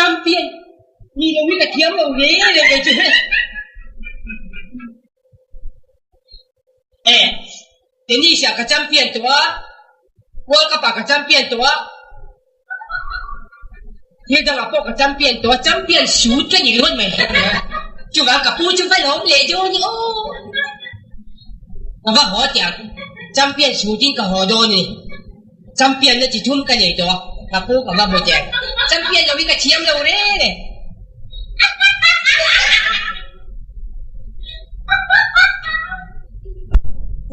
Champion ni lo hi ka thiam lo hle le kei chu. E tennis ah ka champion tawh a, World Cup ah ka champion tawh a, thil dangah pawh ka champion tawh a, champion shoot ka ni ringawt mai. Chuvang ka pu chu va lawm leh dawn ni aw. Ka va haw teh ang, champion shoot in ka haw dawn a ni. Champion na chi thum ka nei tawh a, ka pu ka va hmu teh ang. Champion lo hi ka thiam lo reng e.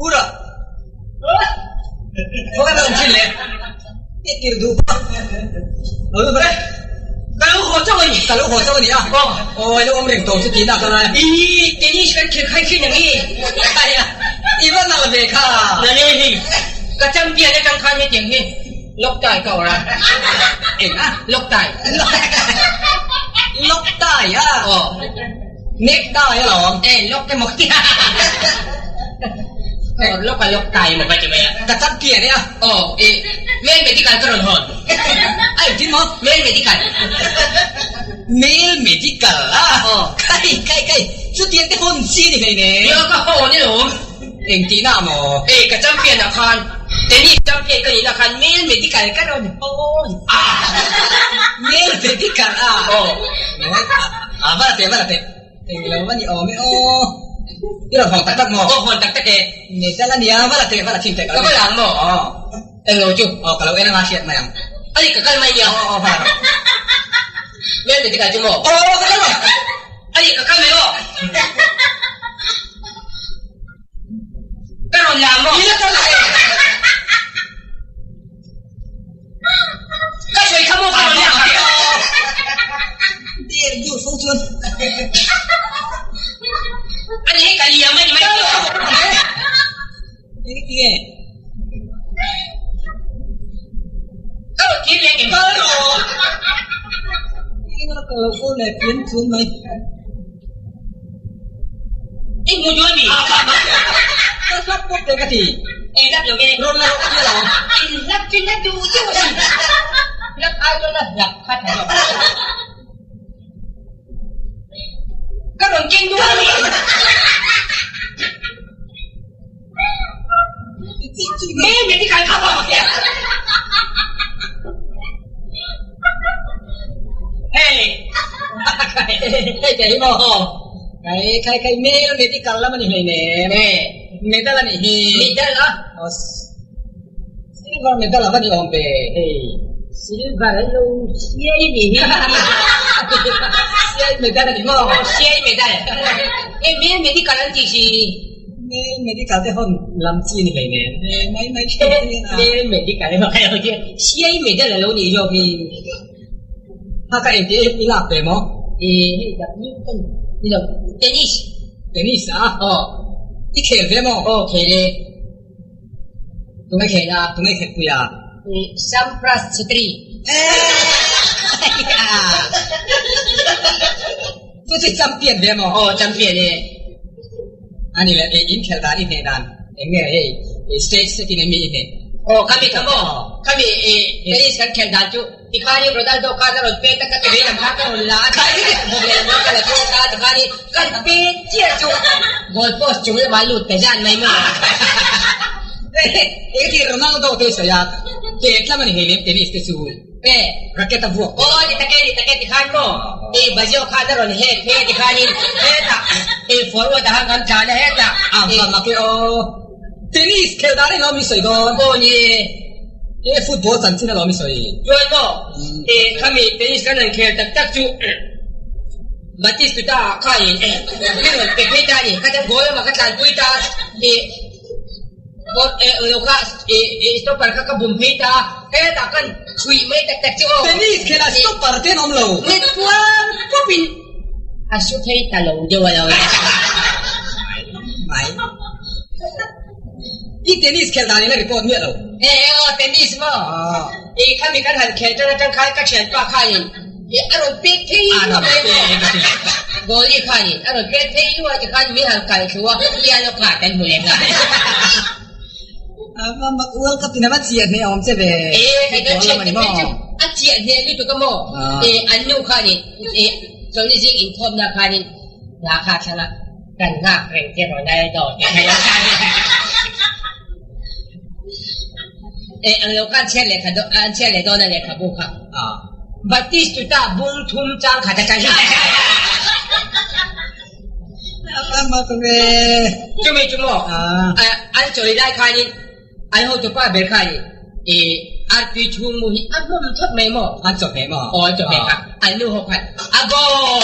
Pura! Khaw ka awm thin le. Tih tir duh pawh. Lo lut rawh e. Ka lo haw chauh a ni. Ka lo haw chauh a ni a. Aw, i lo awm reng tawh chu tihna ka lai. Ih, tennis kan khel khai thin ang i. Aia, i va nalh ve kha. Nalh e hei. Ka champion atang khan hetiang hi lock tie ka awrh a. Eng a? Lock tie. Lock tie a? Aw. Neck tie alawm. E, lock emaw tia. Aw, lock a lock tie emaw ka ti mai a. Ka champion e a. Aw, i Male medical ka rawn hawn. A engtin maw? Male medical. Male medical a? Aw. Kai, kai, kai. Chutiang te hawn chi ni hlei ne. Nia ka hawn alawm. Engtihna maw? E, ka champion ah khan tennis champion ka nihna khan male medical ka rawn hawn a. Male medical a? Aw. A va la teh, va la teh. Englo va ni awm e aw. I rawn hawn tak tak maw? Aw hawn tak tak e. Medal a nia, va la teh, va la thin teh. Ka va la ang maw? Aw. Englo chu? Aw, ka lo en anga hriat mai ang. Ani ka kal mai nia. Aw, aw, va la rawh. Male medical chu maw? Aw, ka kal mai. Ani ka kal mai aw. Ka rawn la maw? I la kal e. Ka sawi kha maw ka rawn la ang che. Der deuh fo chuan. Ani hei ka liam a ni mai. Eng ti nge? Ka rawn thil leh ngem. Kal rawh. Eng a kal lo fo leh pian chuan mai. I hmu duh a mi? Ka hlap pawp teh ka ti. Eng hlap lo nge? Rawn la rawh ka ti alawm. In hlap chu na duh deuh a si. Hlap ai chuan a hlap kha tha zawk. Ka rawn keng duh a mi? Me medical kha pawh tia. Hey. Hei te hi maw? Kai kai kai male medical lam a ni hlei nem. Medal a nih hi. Medal a? Silver medal a va ni awm ve hei. Silver a lo siai a nih hi. Siai medal a ni maw? Siai medal. Hei male medical an tih si. Male medical te hawn lam chi ni hlei nen. Mai mai thin a nia. Male medical emaw kha lo tia. Siai medal a lo nih zawk hi. Ha ka engti i lak ve maw? E hei badminton ni lo tennis. Tennis a? Aw. I khel ve maw? Aw khel e. Tunge khel a? Tunge khel pui a? E Sampras Chhetri. Chu chu champion ve maw? Aw champion e. Ani le e in khel dan i hneh dan eng nge hei stage te tin em mi i hneh? Aw khami kha maw? Khami e tennis kan khel dan chu tikhani Ronaldo khan a rawn pet a ka ti vei lam kha ka rawn la a bawk leh lam ka la chhuak a tikhani kan pet chiah chu goal post chung lamah lut ta zan mai maw? Eng ti Ronaldo te sawi a tet lam a ni hei lem tennis te chu. E. Racket a vuak tawh. Aw ni take ni take ti khan maw? E Bazio khan a rawn head phei a ti khanin hetah e forward ah khan kan tlan a hetah. A va mak e aw. Tennis khelh dan in alawm i sawi dawn. Aw ni e. E football chanchin alawm i sawi. Chuan maw e khami tennis kan han khel tak tak chu Batistuta ah khanin min rawn pe phei ta a ni. Ka ta goal lamah ka tlanpui ta e. Lo kha stopper kha ka bum phei ta a, hetah khan chhuih mai tak tak chu aw. Tennis khelh ah stopper te an awm lo. Net kual pawp in a su phei ta lo deuh a lo. Mai. I tennis khelh dan in a report miah lo. E aw tennis maw? I khami kan han khelh tan atang khan ka thianpa khanin a rawn pek phei luah mai maw? Goalie khanin a rawn pek phei luah tikhan min han kal thlu a, piano kha kan hmu leh nghal. A va mak ual ka tin a va chiah hneh awm che ve. E, hei kan thian te phei chu a. chiah hneh lutuk a maw? E, an nu khanin e, chawlhni zing inkhawmna khanin hla kha a thlang a, kan nghak reng che Ronaldo tih kha lo khan e, ang lo khan chhiat lehkha dawn, an chhiat leh dawn a lehkhabu kha. Batistuta bung thum chang khat atang hian. Chumi chu maw, an chawi lai khanin An hotupa ber kha i artui chhung mu hi a hlawm thawt mai maw? An chawhmeh maw? Aw an chawhmeh kha. An nu ho khan a goal!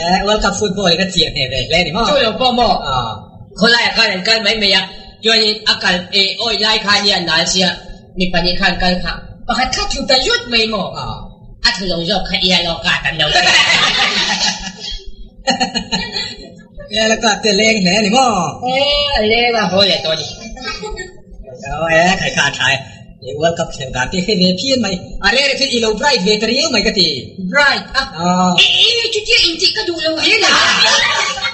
Eh, World Cup football hi ka chiah hneh ve hle ni maw? Chu lo pawh maw? Khawlaiah khan an kal mai mai a, chuanin a kal e awi lai khan hian nal sia mi pahnih khan kal kha pakhat kha thu ta zut mai maw? A thu lo zawk kha ia lawk a tam lo. E la ka te leng hle ni maw? E a leng a haw leh tawh ni. Aw e khai kha a tha e. I World Cup khelh dan te hre ve phian mai. A reh reh chuan i lo bright ve ta riau mai ka ti. Bright a? E e chutia intih ka duh lo hle ni.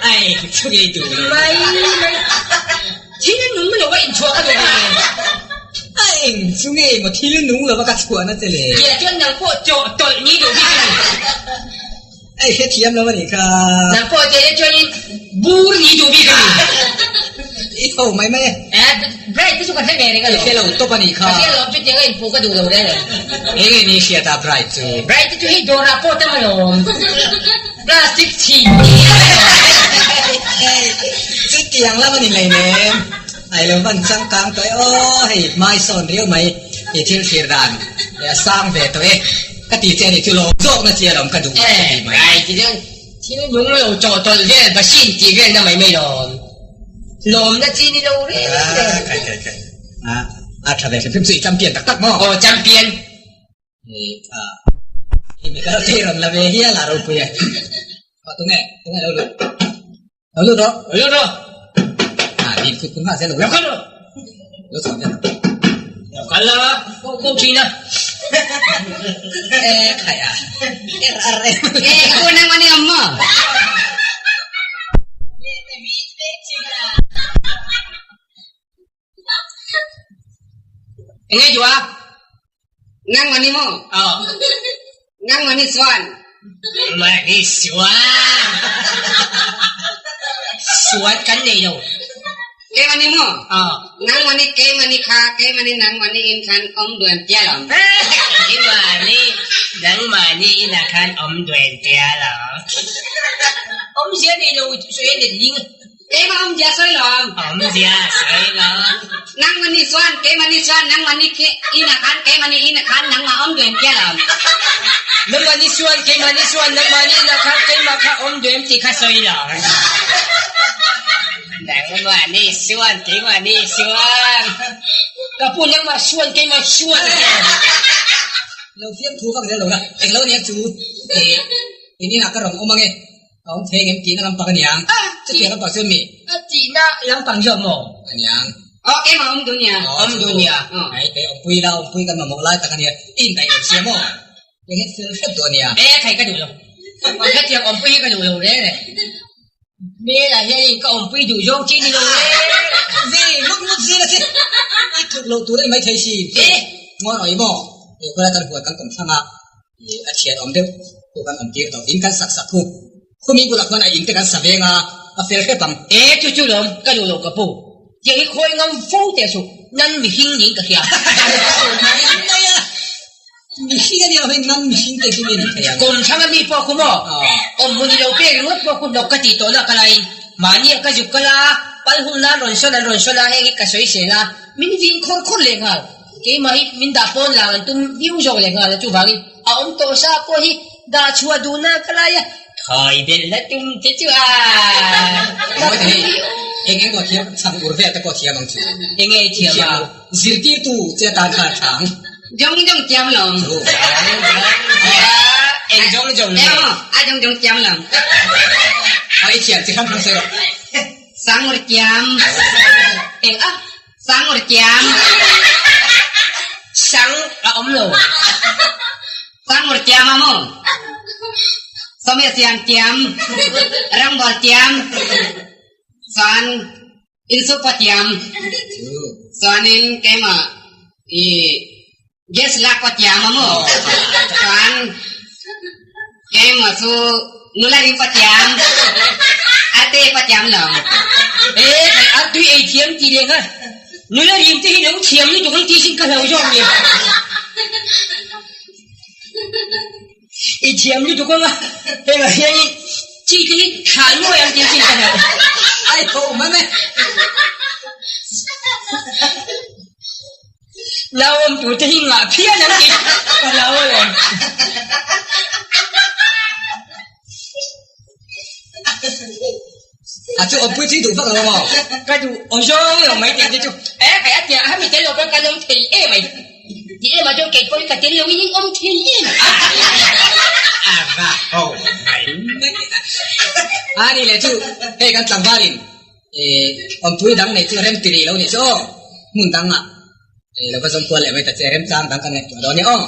Ai chu ngei duh lo. Mai mai. Thil nung lo a inchhuah ka duh ve. A eng chu ngei maw thil nung lo a ka chhuahna che le. Tia chuan nang pawh chawh tawlh ni duh bik a ni. Hei hrethiam lo a nih kha. Nang pawh teh le chuanin bur ni duh bik a ni. I tho mai mai e. Eh, Bright te chu ka hre ve reng alawm. I hre lo tawp a nih kha. Ka hre lo chutiang a inpuh ka duh lo reng reng. Eng nge ni hriat a Bright chu? Bright te chu hei dawrah pawh tam alawm. Plastic chhin. Hei, chutiang lam a ni hleinem. Ai lo van changkang tawh e aw, hei hmai sawn riau mai i thil thlir dan a sang ve tawh e. Ka ti che a ni chu lawm zawk na chi alawm ka duh ka ti mai. Ai ti chuan thil nung lo chawh tawlh vel machine tih vel na mai mai lawm. Lawm na chi ni lo reng reng. Kai kai kai. A a tha ve hrim hrim chu i champion tak tak maw? Aw champion. A i mi kal thei rawn la ve hial a ropui e. Aw tunge tunge lo lut. Lo lut rawh. Lo lut rawh. A din khut khut nghal zel lo. Lo kal rawh. Lo chhuak zel. Lo kal la, ko ko thin a. E khai a. Er ar e. E ko nang mani amma. Enge duh a? Nang mani maw? Aw. Nang mani chuan. Mani chuan. Suan kan nei lo. Ke mani maw? Aw. Nang mani ke mani kha ke mani nang mani in khan awm duan tia lo. Ke mani nang mani inah khan awm duan tia lo. Awmzia nei lo sawi a net ling. Keimah awmzia sawi lo. Awmzia sawi lo. Nangmah nih chuan, keimah nih chuan, nangmah nih khi inn ah khan, keimah nih inn ah khan, nangmah awm duem tia lo. Nangmah nih chuan, keimah nih chuan, nangmah nih inn ah khan, keimah kha awm duem ti kha sawi lo. Nangmah nih chuan, keimah nih chuan. Ka pu nangmah chuan, keimah chuan. Lo fiam thu vak zel lo la, englo nia chu in inah ka rawn awm ange. A awm thei ngem tihna lampang a niang. Chutiang lampang chuan mi? A tihna lampang zawk maw? A niang. Aw, keimah awm duh nia. Awm duh nia. Ai, kei awmpui la, awmpui kan mamawh lai tak a nia. I indaih lo sia maw? Kei hian fel hrep duh a nia. E, thei ka duh lo. Hetiang awmpui hi ka duh lo reng e. Hmelah hianin ka awmpui duh zawng chi ni lo reng. Ve, ngut ngut zir a si. I tluk loh tur a ni maithei si. E! Ngawi rawh i maw? E, khawlai kan huan kan kawm thlang a. I a thian awm deuh khu kan awm tir tawh in kan sak sak khu khumi bulah khuan a in te kan sa veng a a fel hrep ang. E chu chu lawm ka duh lo ka pu tiang hi khawi ngam fo teh suh nan mihring niin ka hria. Mai mai a mihring a nia hei nan mihring te hi mi ni thei ang. Kum thlang a mi pawh khu maw awm hmun i lo pek ringawt pawh khu hnawk ka tih tawh na ka laiin mahni a ka zuk kal a pal hun nan rawn sawn an rawn sawn a heng hi ka sawi sel a min vin khawr khawr leh nghal. Keimah hi min dah pawn lang an tum viau zawk leh nghal a, chuvangin a awm tawh sa pawh hi dah chhuah duhna ka lai a, thawi belh na tum che chu a Mawi te hei, eng eng pawh thiam chhang ur vel te pawh thiam ang chu. Eng nge i thiam a? Zirtirtu che atan kha a thang. Jong jong thiam lo. Chu. Eng jong jong nge? A jong jong thiam lo. A i thiam chi hrang hrang sawi rawh. Sang ur thiam. Eng a? Sang ur tiam. Sang a awm lo. Sang ur tiam a maw? Sawmia siam tiam. Rangbawl tiam. Chuan insupa tiam. Chuanin keimah i. Gas lak ka tiam a maw? Chuan keimah chu nula rim ka tiam, arte ka tiam lo. E, kai artui ei thiam ti leh kha nula rim te hi lo thiam lutuk ang tih sin ka hlau zawk ni. I thiam lutuk ang a, hengah hianin chi te hi thlan mawi ang tih sin ka hlau. Ai tho mai mai. Nau awm tur te hi ngah phian ang tih ka hlau alawm. A chu awmpui chu i duh vak lo maw? Ka duh aw zawng lo mai tih te chu e kai a tia hemi tel lo pawn kan awm thei em ai. Ti em ah chuan kei pawhin ka tel lo in in awm thei em. A va ho mai mai. A ni leh chu hei kan tlangvalin Awmpui dang nei chu rem ti rih lo nih chu aw. Hmun dangah lo va zawm kual leh mai ta che, remchang dang kan ngaihtuah dawn nia aw.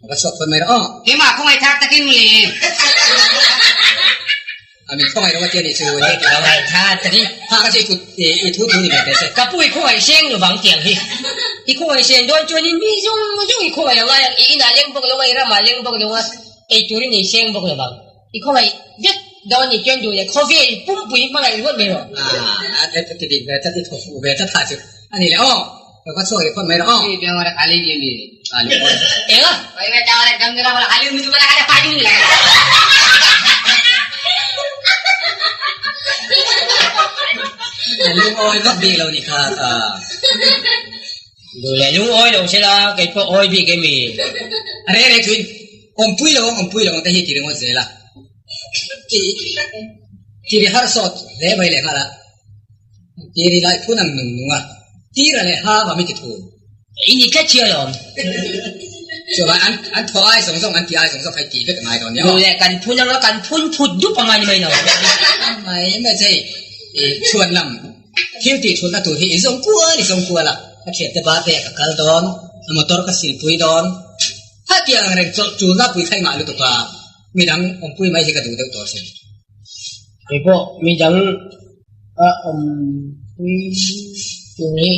Lo va chhuak phawt mai rawh aw. Keimah khawngaih thak takin mawle. A min khawngaih rawh a tia nih chu. Khawngaih thak takin. Tha ka chu i kut i thu thu ni ve teh se. Ka pu i khawngaih seng lo vang tiang hi. I khawngaih seng dawn chuanin mi zawng zawng i khawngaih a ngai ang. I inah leng bawk lo a, i ramah leng bawk lo a, eitur i nei seng bawk lo vang. I khawngaih vek dawn ni chuan duh leh khawvel pumpui hmangaih ringawt mai rawh. Ah, a ti dik ve tlat, i thaw fuh ve tlat kha chu a ni leh aw. Ka va chhuak leh phawt mai rawh aw. A ni aw. Eng a? A lungawi vak bik lo ni kha ka. Duh leh lungawi lo se la, kei pawh awi bik emi? A reh reh thuin Awmpui lo ang, awmpui lo ang te hi ti ringawt zel a. Ti ti ri har sawt hle mai leh nghal a. Ti ri lai phun ang nung nung a. Tira leh ha va mi ti thun. I ni tlat chiah alawm. Chuan an an thaw ai zawng zawng an ti ai zawng zawng kha i ti vek a ngai dawn nia aw. Duh leh kan phun anga kan phun phut dup anga ni mai lo. Mai mai che i chhuan lam thil tih thutna tur hi i zawng kual i zawng kual a. Ka thiante birthday ah ka kal dawn, a motor ka silpui dawn. Hetiang ang reng chawlh tulna pui kha i ngah lutuk a, midang awmpui mai hi ka duh deuh tawh thin. Kei pawh midang a awmpui tur hi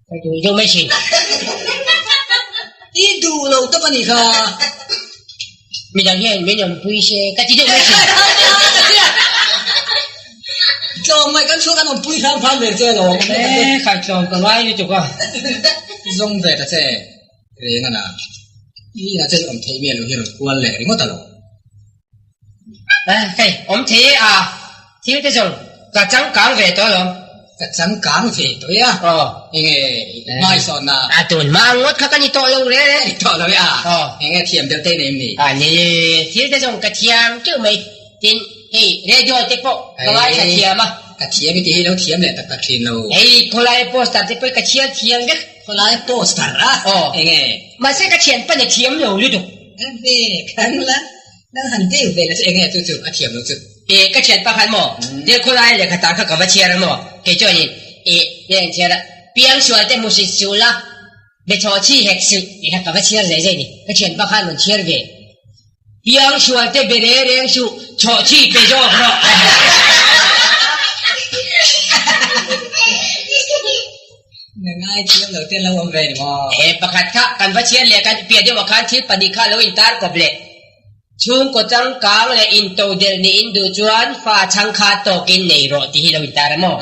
ka duh deuh mai thin. I duh lo tawp a nih kha. Midang hian min awmpui se ka ti deuh mai thin. Tlawm mai kan chhuak an awmpui hram hram ve che alawm. E khai tlawm ka ngai lutuk a. Zawng ve ta che. Reng a na. I inah chuan awm theih miah lo hi rawn kual leh ringawt a lo. Hei, awm thei e a, thil te zawng ka changkang ve tawh alawm. Ka changkang ve tawh e a. Aw. Enge hmaisawnna. A tun hma ngawt kha ka ni tawh lo reng reng. Ni tawh lo e a. Aw. Enge thiam deuh te i nei em ni? A ni, thil te zawng ka thiam teuh mai. Tin, hei radio te pawh ka ngaithla thiam a. Ka thiam i tih hi lo thiam leh tak tak thin lo. Hei khawlai poster te pawh ka chhiar thiam vek. Khawlai poster a? Aw. Enge? Mahse ka thian pawn a thiam lo lutuk. A ve khan la, nang han deu ve la chu enge chu chu a thiam lo chu. E ka thian pa khan maw, dil khawlai lehkha tar kha ka va chhiar a maw, kei chuanin e heng chhiar a, piangsual te hmusit suh la, be chhaw chhi hek suh tih kha ka va chhiar zai zai ni, ka thian pa khan rawn chhiar ve. Piang sual te be reng reng suh, chhawh chhi pe zawk rawh. Na ngai thiam lo te lo awm ve ni maw? He pakhat kha kan va chhiar leh kan piah deuh ah khan thil pahnih kha lo intar kawp leh. Chhungkaw changkang leh intodelh nih in duh chuan fa chhangkha tawkin nei rawh tih hi lo intar a maw?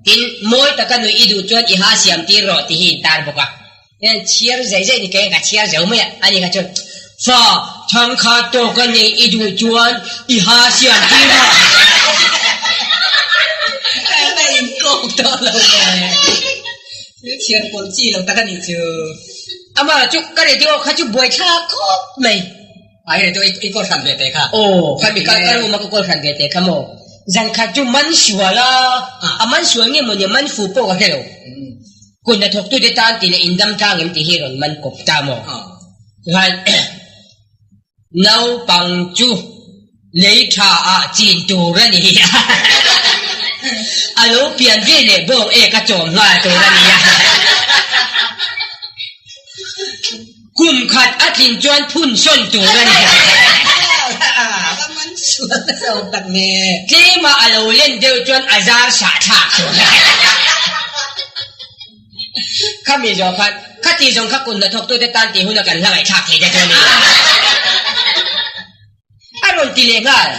Tin, mawi taka nuih i duh chuan i ha siam tir rawh tih hi intar bawk a. Hian chhiar zai zai ni kei ka chhiar zo mai a, ani kha chuan fa thangkha tawk a neih i duh chuan i ha siam tir rawh. Ka in kawk tawh lo ve. Thil chhiar pawlh chi lo tak a nih chu. Amah chu ka radio kha chu buaithlak khawp mai. Ai radio i kawl hran ve teh kha. Aw, kha mi ka room a ka kawl hran ve teh kha maw. Zan khat chu man sual a, a man sual nge maw nia man fu pawh ka hre lo. Kut hnathawktute tan tih leh indam tlang em tih hi rawn man kawp ta maw? Chuan naupang chu lei tha ah chin tur a ni a, a lo pian ve leh bawng ek a chawm nghal tur a ni a. Kum khat a tlin chuan phun sawn tur a ni. Tlema a lo len deuh chuan a zar sah thlak tur a ni. Khami zawh khan kha. Khati zawng kha kun hnathawktute tan tih huna kan hla ngaihthlak thei te chu a ni. A rawn ti leh nghal.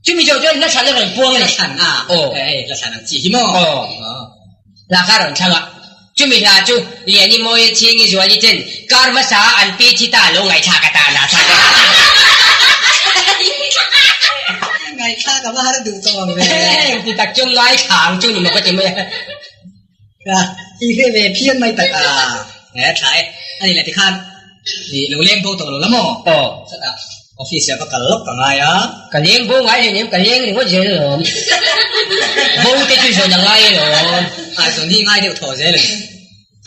Chumi zawh chuan hla thlan a rawn puang a ni. Hla thlan a? Aw. Hei hla thlan ang chi hi maw? Aw. Hla kha a rawn thlang a. Chumi hla chu Liani Mawia Chhingi Zuali ten kar hmasa a an pi thi ta lo ngaihthlak atan a thlak a. Ngaihthlak a va har duh tawh ang ve. Ti tak chu ngaithla ang chu ni maw ka ti mai a. Ka i hre ve phian mai tak a. He tha e. Ani leh tikhan i lo leng bo tawh lo la maw? Aw. Chutah office ah va kal lawk ka ngai a. Ka leng bo ngai hlei nem, ka leng ringawt zel alawm. Bo te chu zawn a ngai alawm. A zawn hi ngai deuh thaw zel a ni.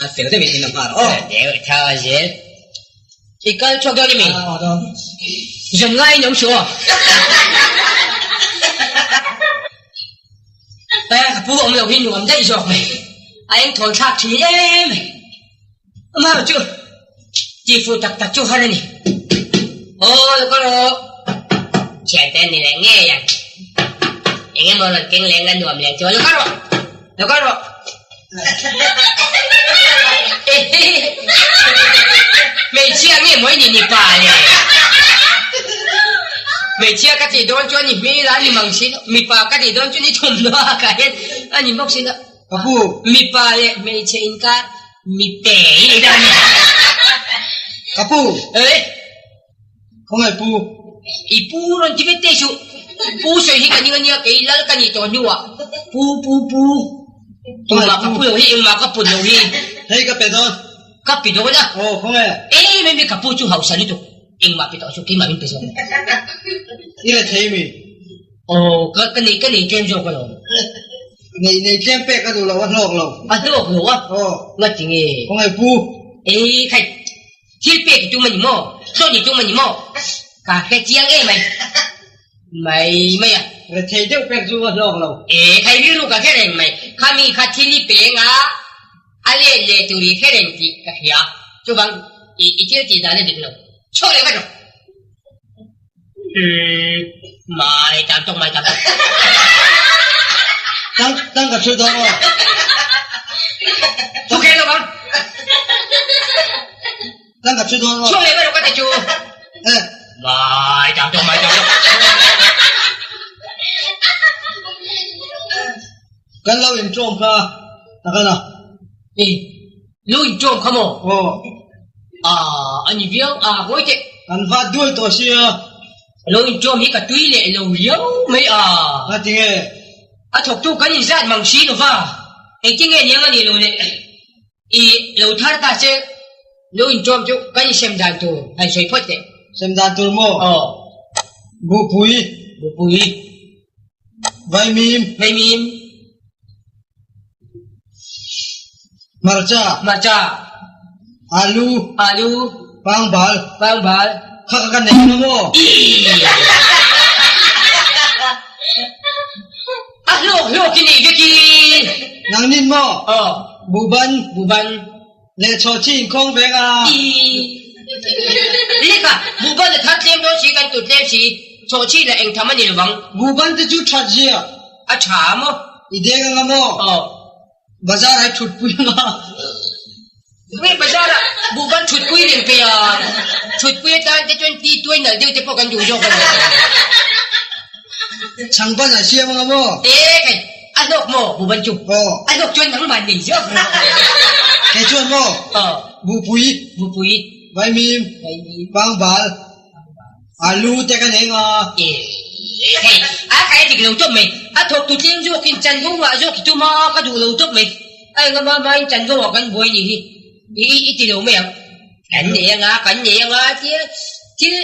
A fel deuhin in lo nghal aw. Deuh tha zel. I kal chhuak dawn emi? Aw dawn. Zawn ngai in awm suh aw. Ka pu awm lo hi nuam daih zawk mai. A eng thawn thlak thin em mai. Amaherawh chu tihfuh tak tak chu har a ni. Aw lo ka rawh. Thiante an ni leh ngei ang. Eng emaw rawn keng leng a nuam leh chu lo ka rawh. Lo ka rawh. Hmeichhia nge mawi ni ni pa le? Hmeichhia ka tih dawn chuan i hmel a ni mang si lo, mipa ka tih dawn chuan i thawmhnaw a kah hian a ni bawk si lo. Ka pu. Mipa leh hmeichhe inkar mipe i ni dawn a ni. Ka pu. Eh? Khawngaih pu. I pu rawn ti vek teh suh. Pu sawi hi ka ning ania kei lal ka nih tawh hnuah pu pu pu engmah ka pu lo hi engmah ka put lo hi. Hei ka pe dawn. Ka pe dawn a. Aw khawngaih. Em em ka pu chu hausa lutuk engmah pe tawh suh keimah min pe zawk. I la thei mi. Aw ka ka nei ka nei tlem zawk alawm. Nei nei tlem pek a duh lo a hlawk lo. A hlawk lo a. Aw. Ngati nge. Khawngaih pu. Ei khai. Thil pek i tum a ni maw? Thlawn i tum a ni maw? Ka hre chiang em mai. Mai mai a. Rethei deuh pek chu a hlawk lo. E, khai rilru ka hre reng mai. Kha mi kha thil i peng a, a let leh tur i hre reng tih ka hria. Chuvang, i i thil tih dan a dik lo. Chhuak leh vat rawh. Umm, mai tam tawk, mai tam tawk. Tang, tang ka thu dawn aw. Thu kher lo vang. Tang ka thu dawn aw. Chhuak leh vat rawh ka ti chu. Eh. Mai tam tawk, mai tam tawk. Kan lo intawm kha, tak a na. Eh, lo intawm kha maw? Aw. Ah, a ni viau a, ngawi teh. Kan va duai tawh sia. Lo intawm hi ka tui leh lo riau mai a. Nga tinge? A thawktu kan inzat mang si lo va, engtinge niang a nih lo le. I lo thar ta che, lo intawm chu kan insem dan tur han sawi phawt teh. Sem dan tur maw? Aw. Buhpui. Buhpui. Vaimim. Vaimim. Hmarcha. Hmarcha. Alu. Alu. Pangbal. Pangbal. Kha kha kan nei lo maw? A hlawk hlawk i nei vek i. Nang nin maw? Aw. Buban. Buban. Leh chhaw chi inkhawng vek a. Leka, buhban a thar tlem dawn si kan tut tlem si, chhaw chi lah eng tham a ni lovang. Buhban te chu that zia. A tha maw? I deng anga maw? Aw. Bazar ah i thut pui anga. Nge bazar ah buhban thut pui reng pe a, thut pui atan te chuan ti tuai nalh deuh te pawh kan duh zawk a ni. Changban ah siam anga maw? E kai, a hlawk maw buhban chu? Aw. A hlawk chuan nangmah nei zawk rawh. Kei chuan maw? Aw. Buhpui. Buhpui. Vaimim. Vaimim. Pangbal. Alu te kan eng a. E hei, a kai dik lo tawp mai. A thawk tu tlem zawkin chanvo ngah zawk hi tuma ka duh lo tawp mai. A enga mah mahin chanvo ah kan buai ni hi. I i ti lo mai ang. Kan nei anga, kan nei anga tia thil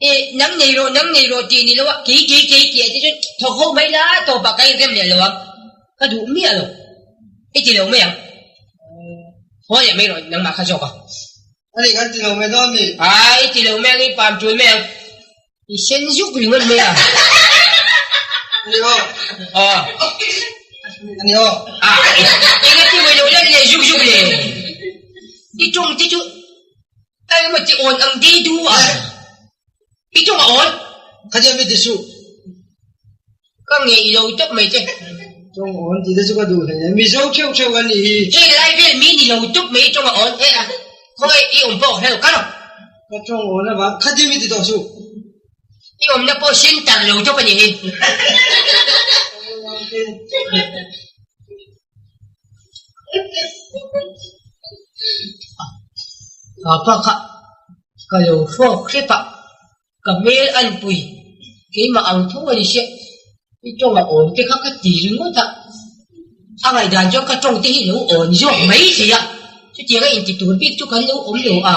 e nang nei rawh, nang nei rawh tih ni lo a, kei kei kei tih ah te chuan thawk ho mai la tawpah ka inrem leh lo ang. Ka duh miah lo. I ti lo mai ang. Haw leh mai rawh nangmah kha zawk a. Ani kan ti lo mai dawn mi. Ai ti lo mai ang i pam tul mai ang. I sen zuk ringawt mai a. Ani aw. Aw. Ani aw. Ah, enga ti mai lo let leh zuk zuk le. I tawng te chu ai maw ti awn ang dei du a. I tawng a awn. Khatia mi ti suh. Ka ngei lo tawp mai che. Tawng awn tih te chu ka duh hle. Mizo theuh theuh kan nih hi. Heng lai vel mi ni lo tup mai tawng a awn e a. Khawngaih i awm pawh hleuh ka lo. Ka tawng awn avang khatin mi ti tawh suh. I awmna pawh center lo tup a nih hi. Papa kha ka lo hrawk hrep a. Ka hmel an pui, keimah ang tho a ni sia, i tawng a awn te kha ka ti ringawt a, a ngaihdan chuan ka tawng te hi lo awn zawk mai thei a, chutianga inti tur bik chu kan lo awm lo a,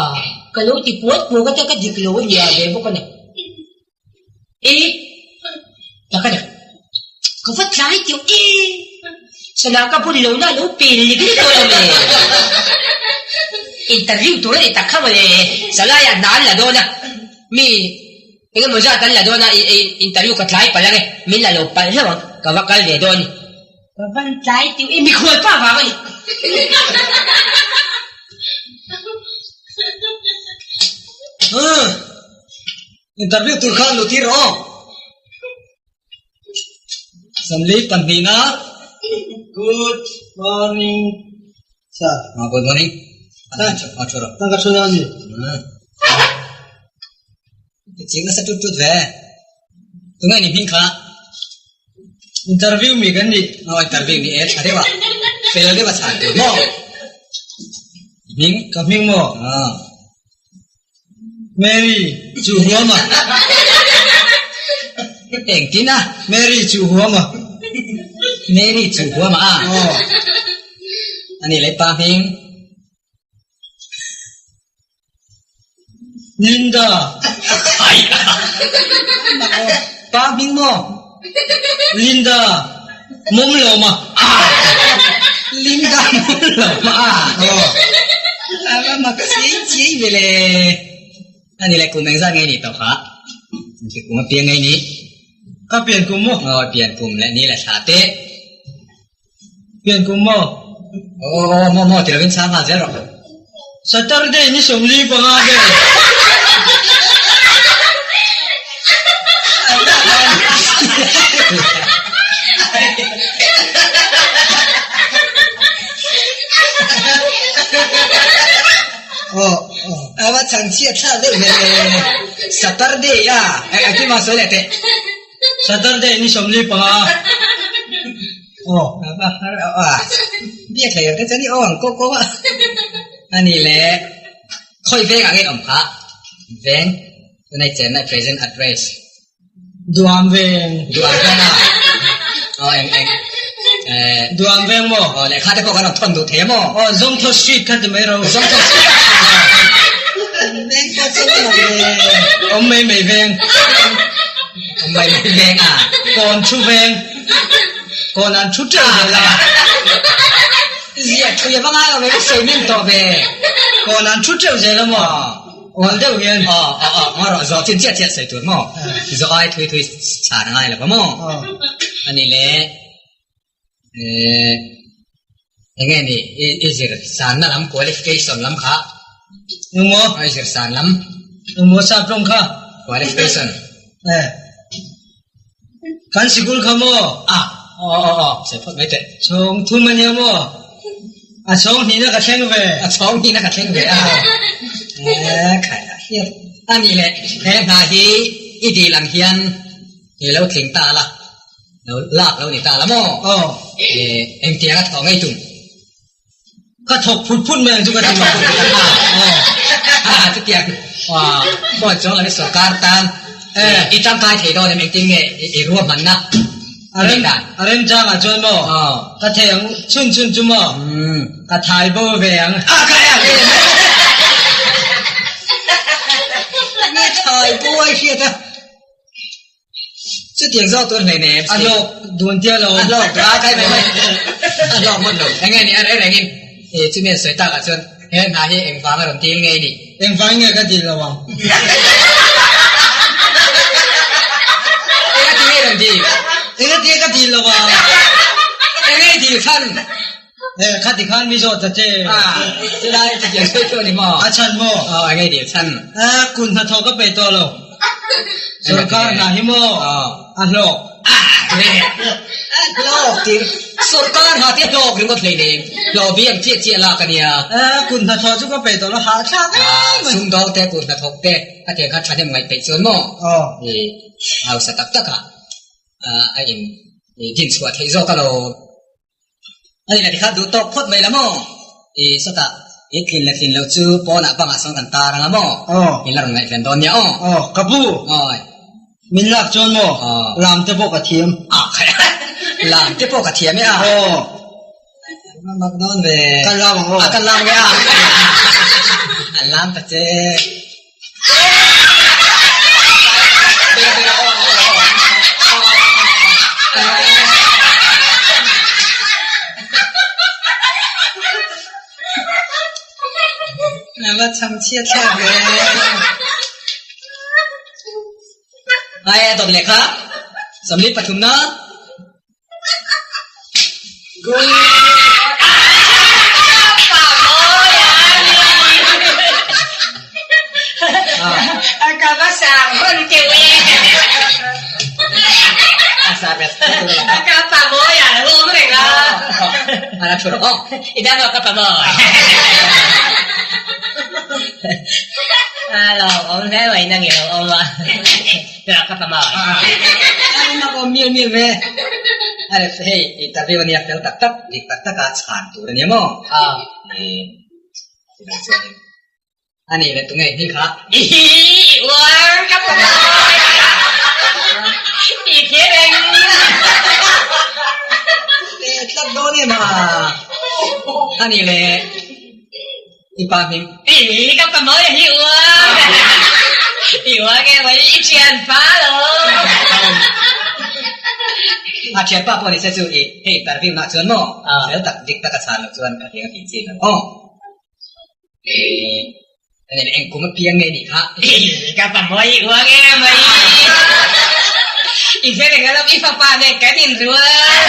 ka lo ti puat puat a, ka dik lo a nia ve bawk a ni. E, taka ni, ka va tlai teuh e, sana ka bun lo na lo pel lik lik tawh lo le, interview tur a ni tak kha mawle, salaiah hna an la dawn a. Mi eng emaw zat an la dawn a, i interview ka tlai palh ang e, min la lo palh hlauh ang, ka va kal ve dawn a ni. Ka van tlai tiu i mikhual pa vang a ni. Umm, interview tur khan luh tir rawh aw. Samli pahnihna. Good morning sir. Ah, good morning. Ah, thu rawh. Ka thu dawn ni. Ti ching nasa tut tut ve. Tunge ni hming kha? Interview mi kan ni. Oh, interview ni e, tha deuh a. Fel deuh a chhan tur maw? Hming? Ka hming maw? Ah. Mary chu huam a. Engtin a? Mary chu huam a. Mary chu huam a. Aw. Ani leh pa hming. Linda. Ai. Pa hming maw? Linda. Mum lo ma. Linda mum lo ma. Aw. A mak chiai chiai ve le. Ani le kum engzat nge ni tawh kha? Kum a piang nge ni? Ka pian kum maw? Aw, pian kum le ni le thla te. Pian kum maw? Aw, aw, maw maw ti lovin chhang nghal zel rawh. Saturday ni 45 vel. Aw, a va chhan chhiat thlak deuh ve le. Saturday a, engtin mah sawi leh teh. Saturday ni 45. Aw, a va har a, biak hlei ang te chuan i aw ang kawk kawk a. Ani le, khawi veng ah nge awm kha? Veng, tunai chenna present address. Duam veng. Duam veng a. Aw eng eng. Eh. Duam veng maw? Aw lehkha te pawh kan rawn thawn duh thei a maw? Aw Zongtho Street kha ti mai ro. Zongtho Street. Veng pawh chu a lang ve. Awm mai mai veng. Awm mai mai veng a. Kawn thu veng. Kawn an thu teuh zel a. Ziah thui a va ngai lo ve, ka sawi nem tawh ve. Kawn an thu teuh zel a maw? Awl deuh hian. Aw aw aw ngaw rawh zawh chin chiah chiah sawi tur maw? Zawh ai thui thui chhan a ngai lo va maw? A ni le eh enge ni i zir sanna lam qualification lam kha Engmaw? I zir san lam. Engmaw sap rawng kha? Qualification. Eh. Kan sikul kha maw? Ah, aw aw aw, sawi phawt mai teh. Chhawng thum a nia maw? A chhawng hnihna ka thleng ve. A chhawng hnihna ka thleng ve a. Eh, khai a hriat. A nih leh, he hna hi i dil ang hian i lo tling ta la, lo lak lo ni ta la maw? Aw. Eh, engtiang a thawh ngei tum? Ka thawk phut phut mai ang chu ka ti mai. Ah, chutiang phone chuang lam hi sorkar tan i tangkai thei dawn em engtin nge i ruahmanna a rem a rem changah chuan maw ka thei ang chhun chhun chu maw ka thai bo ve ang. Ah kai a Nge thai bo ai hriat a. Chutiang zawk tur hlei nem A hlawk dun tia lo. A hlawk dun a kai mai mai. A hlawk hmun lo. Enge ni a reng rengin i chumi an sawi takah chuan he hna hi engvang a rawn dil ngei ni. Engvang nge ka dil lo ang. Enga ti nge rawn dil? Enga ti nge ka dil lo ang. Enge i dil khan? Eh khati khan mi zawh ta che. Ah chulai chutiang sawi chu a ni maw? A chhan maw? Aw enge i dil chhan? Eh kun hnathawh ka peih tawh lo. Sorkar hna hi maw? Aw. A hlawk. Ah Hlawk tir sorkar ha te hlawk ringawt hlei nem hlawh bi ang chiah chiah lak a nia. Kut hnathawh chu ka peih tawh lo hahthlak em mai. Sumdawng te kut hnathawk te a tiang khan thahnem ngaih peih chuan maw hausa tak tak ah a in dinchhuah theih zawk alawm. A ni la tikhan duh tawk phawt mai la maw? I sawtah i tlin leh tlin loh chu pawnah bangah sawn kan tar ang a maw? Aw. Min la rawn ngaihven dawn nia aw. Aw, ka pu. Awi. Min lak chuan maw? Aw. Lam te pawh ka thiam. A khai a. Lam te pawh ka thiam e a. Aw. A mak dawn ve. Kan lam ang aw. A kan lam nge a. An lam ta che. Va chhang chhiat thlak ve. Ai a dawt leh kha. 23 na. Mial mial ve. A hei interview ania fel tak tak dik tak taka chhan tur ania maw? Chuvang chuanin a nih leh tunge hming kha? Tlat dawn em a? A nih leh I pa hming. I ka pa mawi hi uang. I uang e mai i thian pa lo. A thian pa pawh ni se chu i hei interview nah chuan maw fel tak dik tak a chhan loh chuan ka hliang a tih chin ang aw. Ani eng kum a piang nge nih kha. I ka pa mawi i uang e mai. I hre reng alawm i fapa nen kan inrual.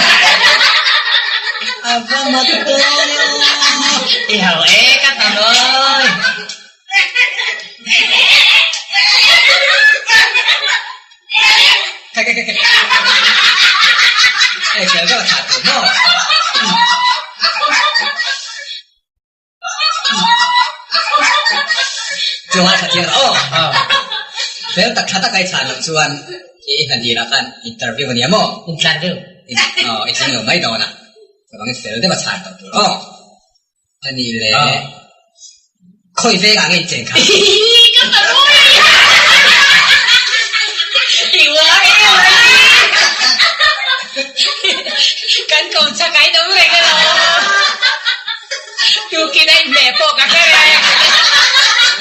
A va mak dawn e aw. I ho e ka pa mawi. Kai kai kai kai. Ei fel deuh a thah tur maw. Chuan tha thiang rawh aw. Fel tak tha tak a i chhan loh chuan i hna dil ah khan interview a nia maw? Interview. Aw i tling lo mai dawn a. Chuvangin fel deuh a chhan tawh tur aw. A ni le. Khawi vengah nge i chen kha? Ka parui! I uang em a ni. Kan ko chak a inawm reng alawm. Tukin a inhmeh pawh ka hre reng.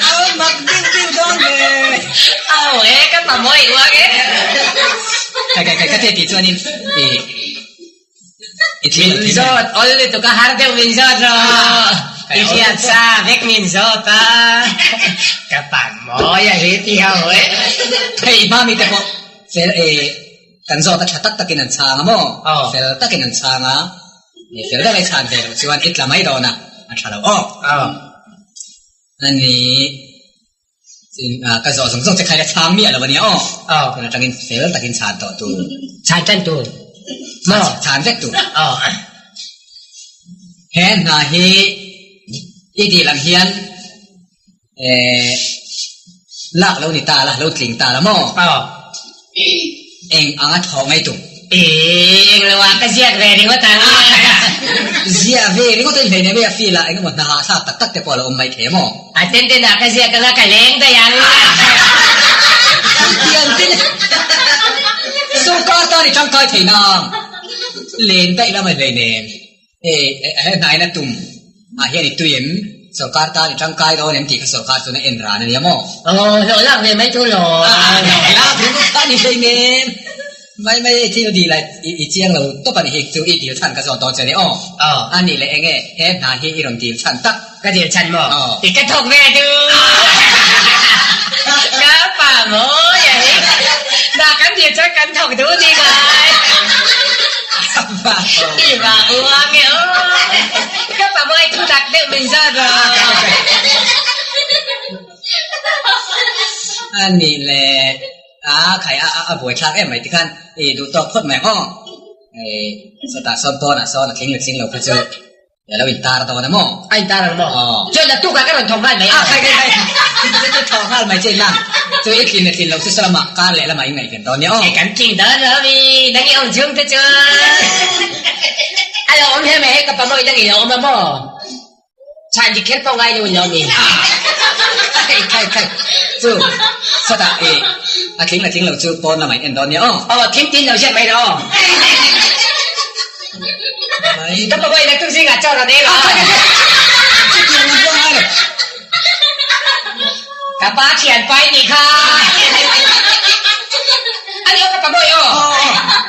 Aw mak deuh deuh dawn ve. Aw e ka pa mawi i uang e. Kai kai kai ka te tih chuanin i i thil Min zawt awl lutuk a har deuh min zawt rawh. I hriat sa vek min zawt a. Ka pa mawi a hi ti ho e. Hei i hma mi te pawh fel e. Kan zawt a tha tak takin an chhang a maw? Fel takin an chhang a, fel deuh i chhan ve loh chuan i tla mai dawn a, a tha lo aw. A ni, ka zawh zawng zawng che kha ila chhang miah lo a nia aw. Tun atangin fel takin chhan tawh tur. Chhan tan tur maw? Chhan vek tur. He hna hi i dil ang hian Lak lo ni ta la, lo tling ta la maw? Eng anga thawh ngei tum? Eng lo ah ka ziak ve ringawt ang. Ziah ve ringawt a inhlei nei mai a feel ah engemaw hna hahthlak tak tak te pawh a lo awm mai thei a maw? A ten ten ah ka ziak anga ka leng daih ang. Tiang tin sawrkar tan i tangkai thei nang len daih la mai hlei nen. Hei he hnaina tum ah hian i tui em? Sawrkar tan i tangkai dawn em tih kha sawrkar chuan a en ran a nia maw? Aw, hlawh lak ve mai tur lo. Hlawh lak ringawt kha a ni hlei nem. Mai mai i thil dil ah i chiang lo tawp a ni hi chu i dil chhan ka zawt dawn che a ni aw. A nih leh enge he hna hi i rawn dil chhan tak? Ka dil chhan maw? I ka thawk ve duh. Ka pa mawi a hi. Na kan dil chuan kan thawk duh ni ngai. I va uang e aw. Ka pa mawi thu tak deuh min zawt rawh. A nih leh a khai a buaithlak em mai tikhan i duh tawk phawt mai ang aw. Hei sawtah sawn pawnah sawn a tling leh tling lo kha chu i lo intar dawn a maw? A intar ang maw? Aw. Chuan naktuk ah ka rawn thawk nghal mai a. A khai khai khai. Chu chu thawk nghal mai che nang. Chu i tlin leh tlin lo chu salamah kar leh lamah i ngaihven dawn nia aw. Kan tling dawn lo mi, nang i awm chhung te chuan. A lo awm hle mai hei ka pa mawi nang i lo awm a maw? Chhan dik kher pawh ngai lo in lo mi. Khai khai khai. Chu sawtah i a tling leh tling lo chu pawn lamah in en dawn nia aw. Aw thim tin lo ziak mai rawh aw. Ka pa mawi naktuk zingah chaw rawn eng a. Chutiang lam pawh ngai lo. Ka pa thianpa i nih kha. A ni aw ka pa mawi aw.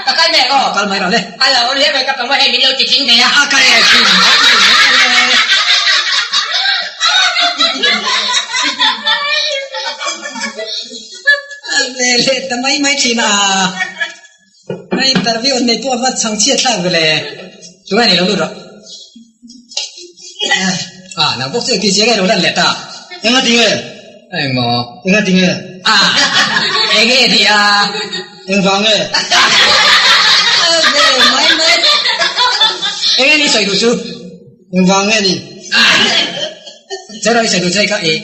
Ka kal mek aw. Kal mai rawh le. A lo awm hle mai ka pa mawi hei min lo ti tling thei a. A kai e tling mai tling mai le. A ve leh ta mai mai thin a. A interview an nei pawh a va chhang chhiat thlak ve le. Tunge ni lo lut rawh. Ah, nang bawk chu engti chiang nge lo lan leh ta? Enga tinge? Engmaw? Enga tinge? Ah, enge ni a? Engvang nge? A ve mai mai. Enge ni sawi duh chu? Engvang nge ni? Ah, cheraw i sawi duh chu hei kha i.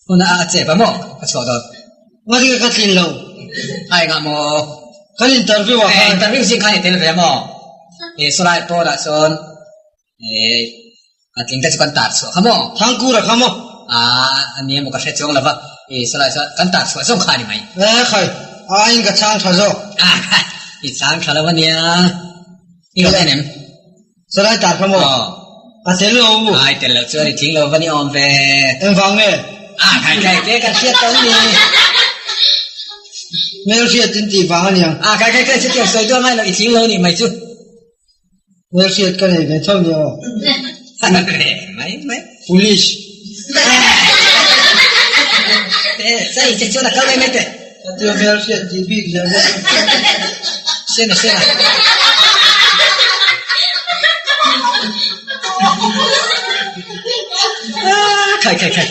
Huna a chep a maw? Ka chhuah dawn. Nga tinge ka tlin lo? A engah maw? Kan interview ah khan. Interview zing khan i tel ve a maw? I sawlai pawlah sawn a tling te chu kan tar chhuah kha maw? Thangkura kha maw? A ni emaw ka hre chuang lo va, i sawlai sawn kan tar chhuah zawng kha a ni mai. E khai, a aiin ka chhang tha zawk. A khai, i chhang tha lo a nia. I rawn en em? Sawlai tar kha maw? A tel lo u. Ai tel lo chuan i tling lo va ni awm ve. Engvang nge? A khai khai te kan hriat tawh ni. Hmel hriat in tih vang a niang. A khai khai khai chutiang sawi duah ngai lo i tling lo nih mai chu. Hmel hriat ka nei ve tho ni aw. Mai mai. Police. Te chai che chuan a kal mai mai te. Katia hmel hriat tih bik zel zel. Sena sena. Ah, khai khai khai.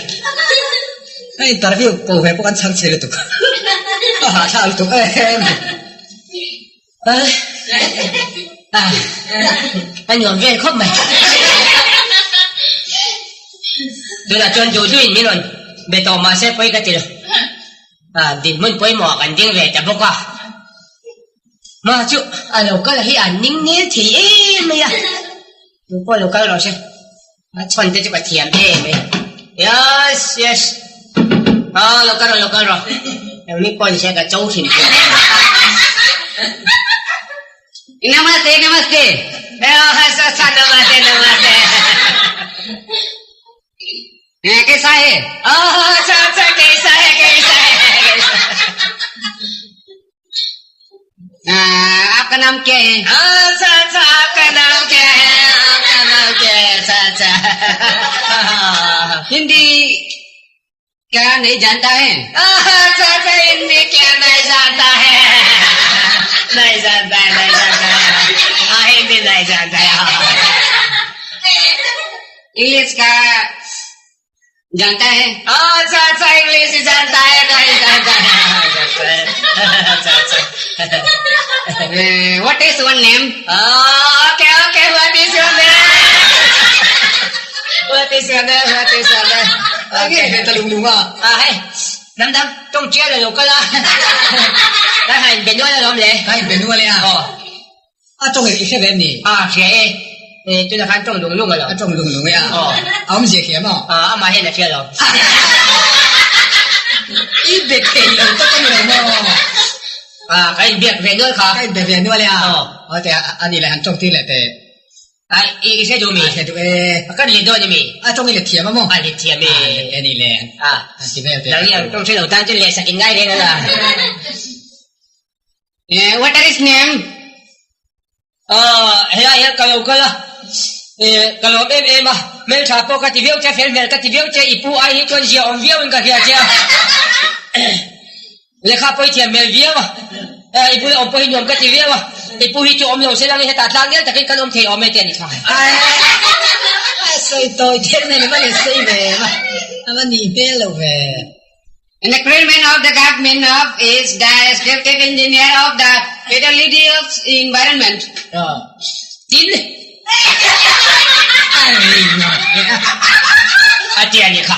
Hei interview ko ve pawh kan chhang chhe lutuk. A hahthlak lutuk em. A nuam vel khawp mai. Tunah chuan duh duhin min rawn be tawh mahse pawi ka ti lo. Dinhmun pawimawh kan ding ve ta bawk a. Mah chu a lo kal hi a ning nel thei em mai a. Tu pawh lo kal rawh se. A chhawn te chu ka thiam em mai. Yes, yes. Lo kal rawh, lo kal rawh. Engmi pawh ni se ka cho hrim hrim. Namaste, namaste. Namaste, namaste. Kaisa hai? Acha acha kaisa hai kaisa hai kaisa Aapka naam kya hai? Acha acha aapka naam kya hai? Aapka naam kya hai? Acha acha Hindi kya nahi janta hai? Acha acha Hindi kya nahi janta hai? Nahi janta hai nahi janta hai. Hindi nahi janta hai. English ka janta hai? Acha acha English janta hai nahi janta hai. Acha acha. What is your name? Okay okay what is your name? What is your name? What is your name? Okay. Okay. Ta lung lung a. A hei, hnam dang tawng ṭial a lo kal a. Ka han be nual alawm le. Ka in be nual e a. Aw. A tawng i hre ve em ni? A hria e. E tunah khan tawng lung lung alawm. A tawng lung lung e a. Aw. A awmzia khi em aw? A, amah hian a hria lo. I be thei lo tak a ni lo maw? A, ka inbiak ve nual kha. Ka inbe ve nual e a. Aw. Aw te a ni le han tawng tir leh teh. A, i i hre duh mi? A hre duh e. A kan let dawn emi? A tawng i let thiam a maw? A let thiam e. A let e ni le. A. Han ti vel teh. Nang hi ang tawng hre lo tan chuan lehsak in ngai reng a. What are his name? Aw, helai hian ka lo kal a, ka lawm em em a, hmeltha pawh ka ti viau che, fel hmel ka ti viau che, i pu ai hi chuan zia awm viau in ka hria che a, lehkha pawh i thiam hmel viau a, i bula awm pawh hi nuam ka ti viau a, i pu hi chu awm lo se lang i hetah tlang nel takin kan awm thei awm e ti a ni kha. A sawi tawi thei mai ni, va le sawi ve ma, a va nih hmel lo ve. And the chairman of the government of is the executive engineer of the Fidelity of Environment. Tin a tia ni kha.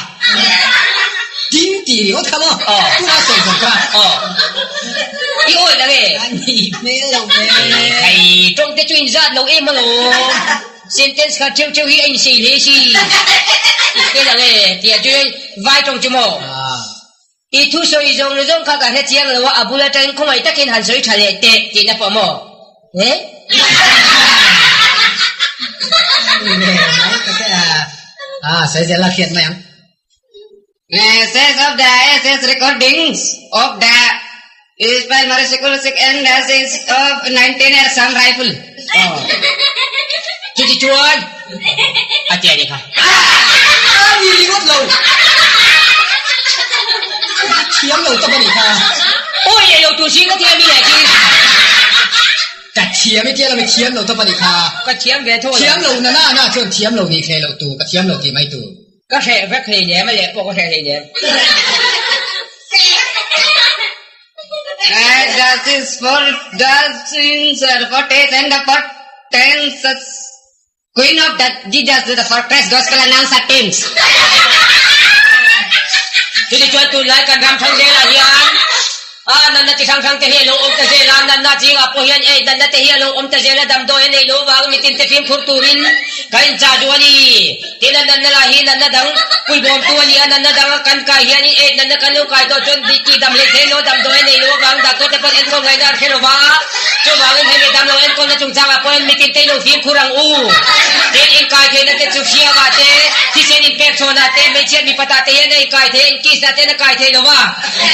Tin ti ringawt kha maw? Tuna sawi zawng kha. I awi la nge? A ni hmel lo ve. Hei tawng te chu in zat lo em alawm. Sentence kha theuh theuh hi a insei hle si. I hmel ang e tia chu vai tawng chu maw? I thusawi zawng zawng kha ka hre chiang lo a, a bul atangin khawngaih takin han sawi tha leh teh tihna pawh maw? He? Ah, sawi zel a hriat mai ang. Says of the SS recordings of the Israel Motorcycle and the says of 19 Assam Rifle. Chuti chuan a ti a ni kha. A ni ringawt lo. Thiam lo tawp a ni kha. Awi leh lo tur si ka thiam i leh chi. Ka thiam i tia lo i thiam lo tawp a ni kha. Ka thiam ve tho lo. Thiam lo na na na chuan thiam lo nih hle loh tur ka thiam lo tih mai tur. Ka hreh vek hleinem a leh pawh ka hreh hleinem. That is for the sins for and the for tens Queen of the Jesus the fortress gospel announcer teams. Chutichuan tunlai kan ram thang zelah hian a natna chi hrang hrang te hi a lo awm ta zel a, natna zingah pawh hian ei natna te hi a lo awm ta zel a, damdawi a neih loh avangin mitin te fimkhur turin kan inchah duh a ni. Tin a natna lah hi natna dang puibawmtu a ni a, natna dang a kan kai hianin ei natna kan lo kai tawh chuan tih dam hlei thei lo, damdawi a neih loh avangin doctor te pawhin enkawl ngaihna an hre lo va, chuvangin hemi damlo enkawlna chungchangah pawhin mitin te ilo fimkhur ang u. Tin inkai theihna te chu hriamah te, thisen inpek chhawnah te, hmeichhia mipatah te hian a inkai thei a, inkisnah te hian a kai thei lo va.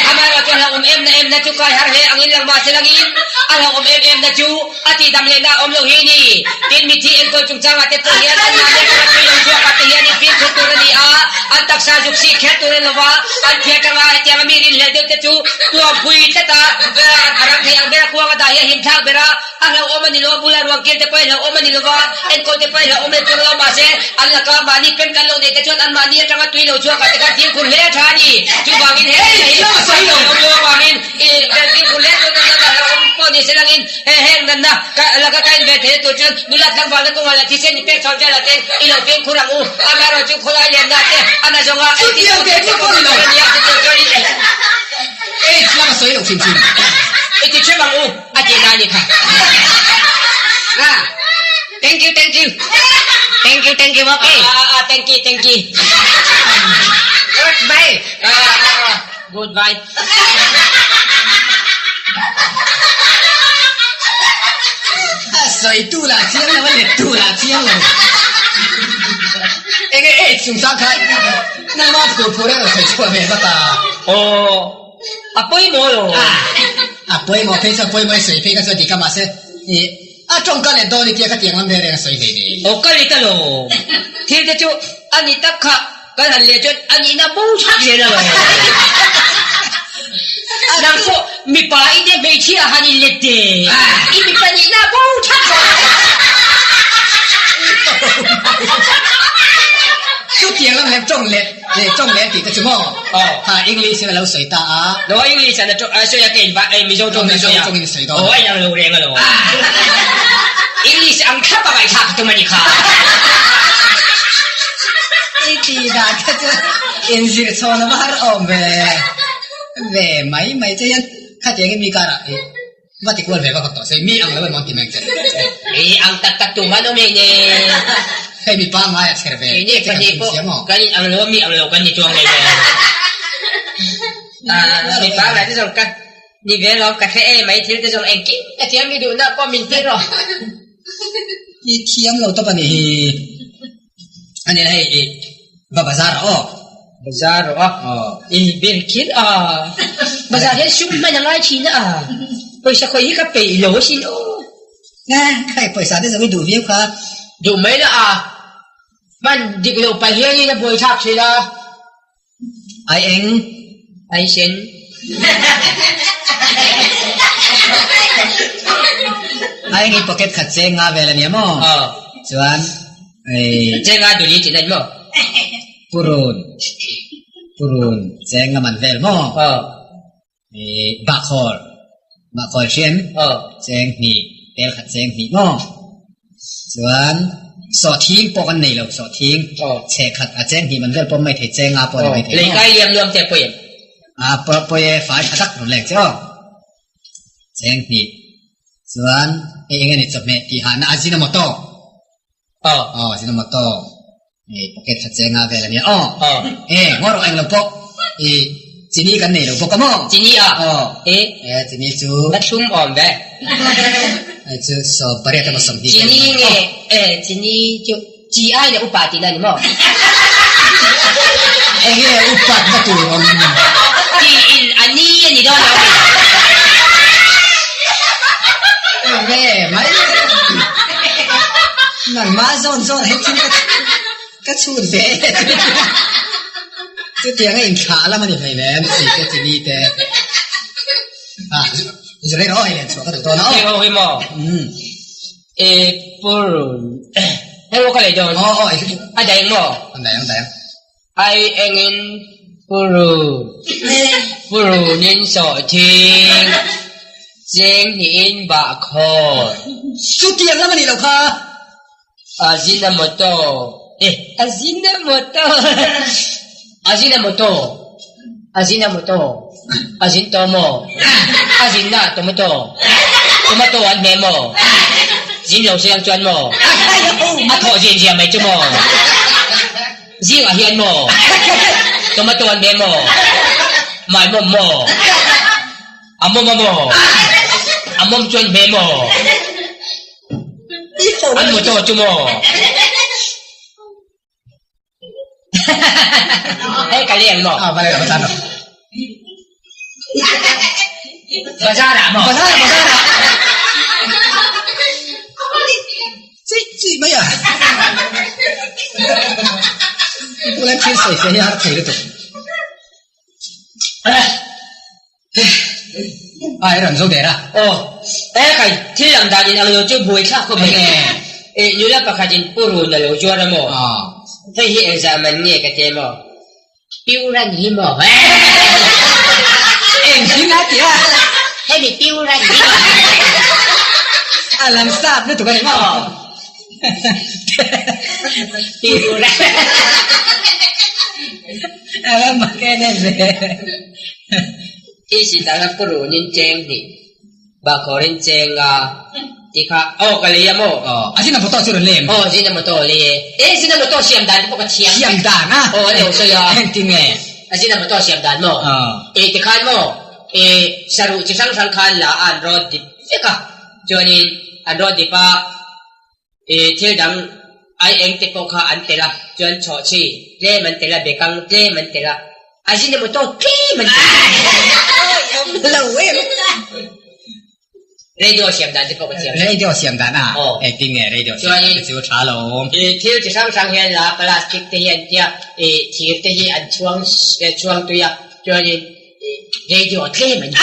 Amaherawh chu a hlauhawm em na em na chu kai har hle angin lang mahse langin a hlauhawm em em na chu a tihdam lehna a awm lo hi a ni. Tin, mithi enkawl chungchangah te pawh hian an mahni atanga tui lo chhuakah te hian infimkhur tur a ni a, an taksa zuk sih kher tur a ni lo va, an phiar tanga hetianga mi rinhlelh deuh te chu tuampui tlat a, a ram thei ang bera kuang a dah hi a himthlak ber a, A hlauhawm a ni lo, a bula ruang kir te pawh hi hlauhawm a ni lo va, enkawl te pawh hi hlauhawm leh chuang lo, mahse an laka mahni pen kan lo neih te chuan anmahni atanga tui lo chhuakah te khan fimkhur hle a tha a ni. Chuvangin he hei hi a sawi lo awm lo avangin i fimkhur hle chuan natna hlauhawm pawh ni se langin he heng natna ka laka ka inven theihna tur chuan nula tlangvalna kawngah leh thisen i pek chhawn velah te i lo fimkhur ang u. Amaherawhchu khawlai lianna te a na zawnga Chutiang te chu pawh ni lo. Aids lama sawi lo hrim hrim. I ti hrem ang u. A ti na ni kha. Ah, thank you, thank you. Thank you, thank you, okay. Ah, ah, thank you, thank you. Goodbye. Ah, ah, ah, goodbye. A sawi tu lah chiang lo, a let tu lah chiang lo. Enge AIDS chungchang kha nangmah phur phur erawh sawi chhuah ve vak a. Aw. A pawimawh lo. A pawimawh phei chuan pawimawh i sawi phei kha chuan dik a mahse i a tawngka leh dawn i tia khatiang lam reng reng a sawi hlei nei. Aw ka rit a lo. Thil te chu a ni tak kha kan han leh chuan a nihna bo thak zel a lo. Nang pawh mipa i nia hmeichhia han in let teh. I mipa nihna bo thak zel a lo. Chutiang lam hian tawng let Leh tawng leh tih te chu maw? Kha English in a lo sawi ta a. No, English an a sawi a, kei va Mizo tawng in a sawi a. Mizo tawng in a sawi dawn. Aw, a inang lo reng alawm. English ang thlap a ngaihthlak ka tum a ni kha. I tih dan kha chu inzir chhawn a va har awm ve ve mai mai che hian khatiangin mi karah i va ti kual ve vak vak tawh se mi ang lo emaw an ti mai ang che. Mi ang tak tak tum an awm eng e. Hei mi pangngai a chher ve Keini pahnih pawh kan in ang lo a mi ang lo kan ni chuang leh nen. Mi pangngai te zawng ka ni ve lo ka hre e mai thil te zawng engkim ka thiam mi duhna pawh min tir rawh. I thiam lo tawp a ni hi. A ni hei i va bazar rawh aw. Bazar rawh a. Aw. I ber kher a. Bazar hian sum hman a ngai thin a. Pawisa khawi hi ka peih lo asin aw. Nge hei pawisa te zawng i duh viau kha. Duh mai la a. Hman dik loh pah hianin a buaithlak thin a. Ai eng? Ai sen. Ai eng i pocket khat cheng nga vel a nia maw? Aw. Chuan ei. Cheng nga duli tih na ni maw? Purun. Purun cheng a man vel maw? Bahkhawl, bahkhawl hriam cheng hnih, tel khat cheng hnih maw? Chuan sawhthing pawh kan nei lo, sawhthing chhe khat a cheng hnih man vel pawh mai thei, cheng nga pawh ni mai thei maw? Leikai liam luam te pawi em? A pawi e, fai tha tak rawn leng che aw. Cheng hnih. Chuan hei eng nge ni chawhmeh tih hahna Ajinomoto. Aw. Aw, Ajinomoto. Hei pocket khat cheng nga vel a nia aw. Aw. E, ngaw rawh eng lo pawh. I chini kan nei lo bawk a maw? Chini a? Aw. E. E, chini chu. Na thlum awm ve. E chu 80 emaw 20 Chini nge, e, chini chu chi ai leh upa tihna a ni maw? Eng nge upat na tur awm? Chi in a ni a ni dawn lo a ni. Eng nge mai? Nangmah zawn zawn he thil ka ka chhut ve e chutiang a inthlah lam a ni hlei nem chi te chini te ah zirlai rawh hei len chhuah ka duh dawn a aw. Hei ho hi maw? Um. E purun hei ho ka lei dawn. Aw aw a daih maw? An daih ang daih ang. Ai engin purun purunin sawhthing cheng hnihin bahkhawl. Chutiang lam a nih loh kha. Ajinomoto eh Ajinomoto Ajinomoto Ajinomoto Ajintomo Ajinna tomato tomato an hmeh maw zin lo siang chuan maw a thawh zin zia mai chu maw zingah hian maw tomato an hmeh maw maimawm maw a mawm a maw a mawm chuan hmeh maw An motor chu maw? Hei ka leng maw? Ah, balai bazar lo. Bazar ah maw? Bazar bazar ah. Chi chi mai ah. Tulan thil sawi fiah hi a har thei lutuk. Ai rawn zo der a. Aw, e khai, thil lam dan in ang lo chu buai thlak khawp mai. E, nula pakhat in pu run a lo zuar a maw? Hei hi engzah man nge ka ti maw? Piuran hi maw? Eng hi nga ti a? Hemi piuran hi maw? A lam sap lutuk a ni maw? Piuran. A lam mak em em ve. Thi si tana pu runin cheng hnih bahkhawrin cheng a ti kha aw ka lei a maw? Aw, a zin a motor chu rawn lei em? Aw, zin a motor lei e. E, zin a motor siam dan te pawh ka thiam. Siam dan a? Aw, a lo sawi a. Engtin nge? A zin a motor siam dan maw? Aw. E, tikhan maw? E, saruh chi hrang hrang khan la a an rawn dip vek a. Chuanin an rawn dip a. I thil dang ai eng te pawh kha an tel a, chuan chhawhchhi tlem an tel a, bekang tlem an tel a, a zin emaw tawk tlem an tel a. Lo em. Radio siam dan te pawh ka thiam. Radio siam dan a? Aw. Engtin nge radio siam dan te chu tha lo awm? I thil chi hrang hrang hian la plastic te hi an tia, i thir te hi an chhuang chhuang tui a, chuanin Radio tlem an ti.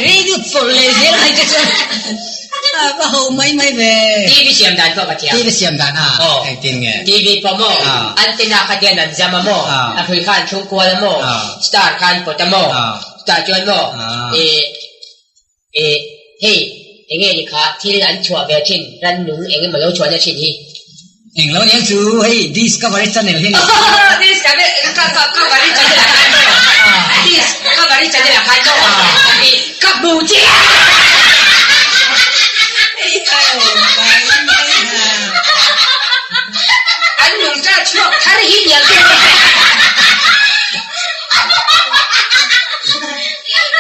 Radio chawlh leh zel ai te chuan a va ho mai mai ve. TV siam dan pawh ka thiam. TV siam dan a engtin nge? TV pawh maw antenna kha tian an zam a maw a hrui kha an thlung kual a maw star kha an pawt a maw chutah chuan maw i hei enge ni kha thil an chhuah ve thin rannung eng emaw lo chhuahna thin hi. Eng lo nia chu hei Discovery Channel hi a ni. Discovery Channel ah khan maw Discovery Channel ah khan maw ka hmu chiah. An nungcha chhuak thar hi niang chu.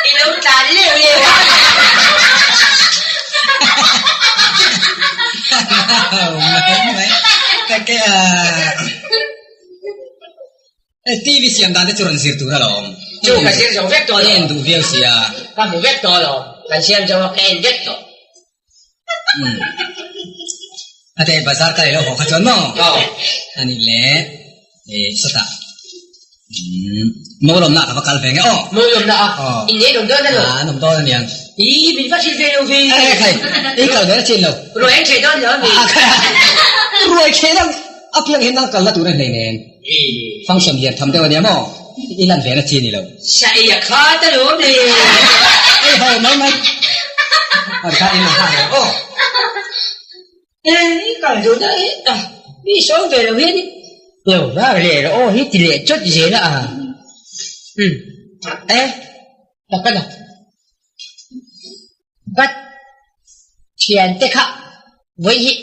I lo tlan leu leu a. TV siam dan te chu rawn zir tur alawm. Chu ka zir zo vek tawh alawm. En duh viau sia. Ka hmu vek tawh alawm. Kan siam zo a ka en vek tawh. A te bazar ka lei lo haw kha chuan maw? Aw. Anih le sawtah mo lawmna ka va kal ve nge aw. Mo lawmna a? Aw. In nei awm dawn alawm. An awm dawn aniang. Ih min va hrilh ve lo ve. Khai i kal ve na chin lo. Ruai an ṭheh dawn lo ami? Ruai ṭheh deuh. Apiang hian nang kalna tur a hnei nen. Function lian tham deuh a nia maw? I lan ve na chi a ni lo. Saei a khat a lawm le. Ei ho mai mai. An kha in a nghak lo aw. Ei kal duh na e a mi sawi ve lo hian in. Lo vak leh rawh aw hi ti leh chawt zel a a. Umm e tak a na. But thiante kha vawi hi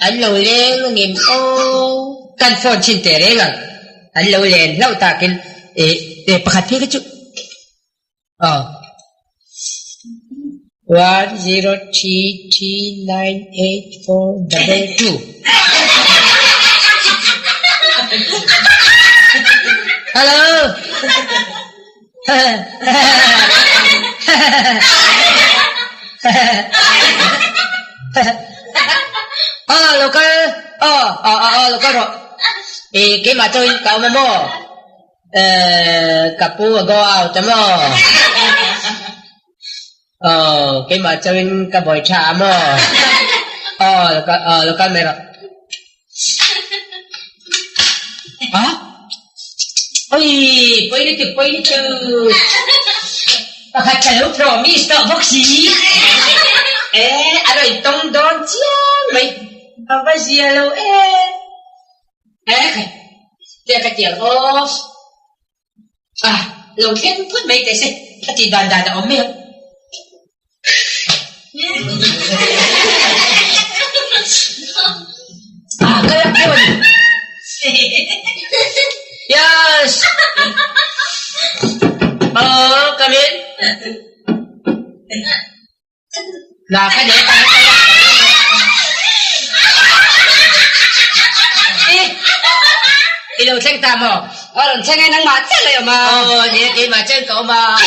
an lo leng angem aw. Kan phone chhin teh reng ang, an lo len hlauh takin eh pakhat phei kha chu aw 10339842. Hello. Aw lo kal aw aw aw lo kal rawh eh keimah chuan ka awm a maw eh ka pu a go out a maw aw keimah chuan ka bawi tha a maw aw lo kal aw lo kal mai rawh. A Oi pawi lutuk pawi lutuk pakhat ka lo promise tawh bawk si e a rawn tawng dawn chiang mai a va zia lo e e khai tia ka tiang aw a lo thleng phut mai teh se a tih dan dan a awm mai ang. Ah, ka lak deuh a ni. Yes! Oh, come in. Na ka nei ka ka lak. Eh, i lo thleng ta maw? A rawn thleng e nangmah chiah leh awm a. Aw, ni e keimah chiah in ka awm a.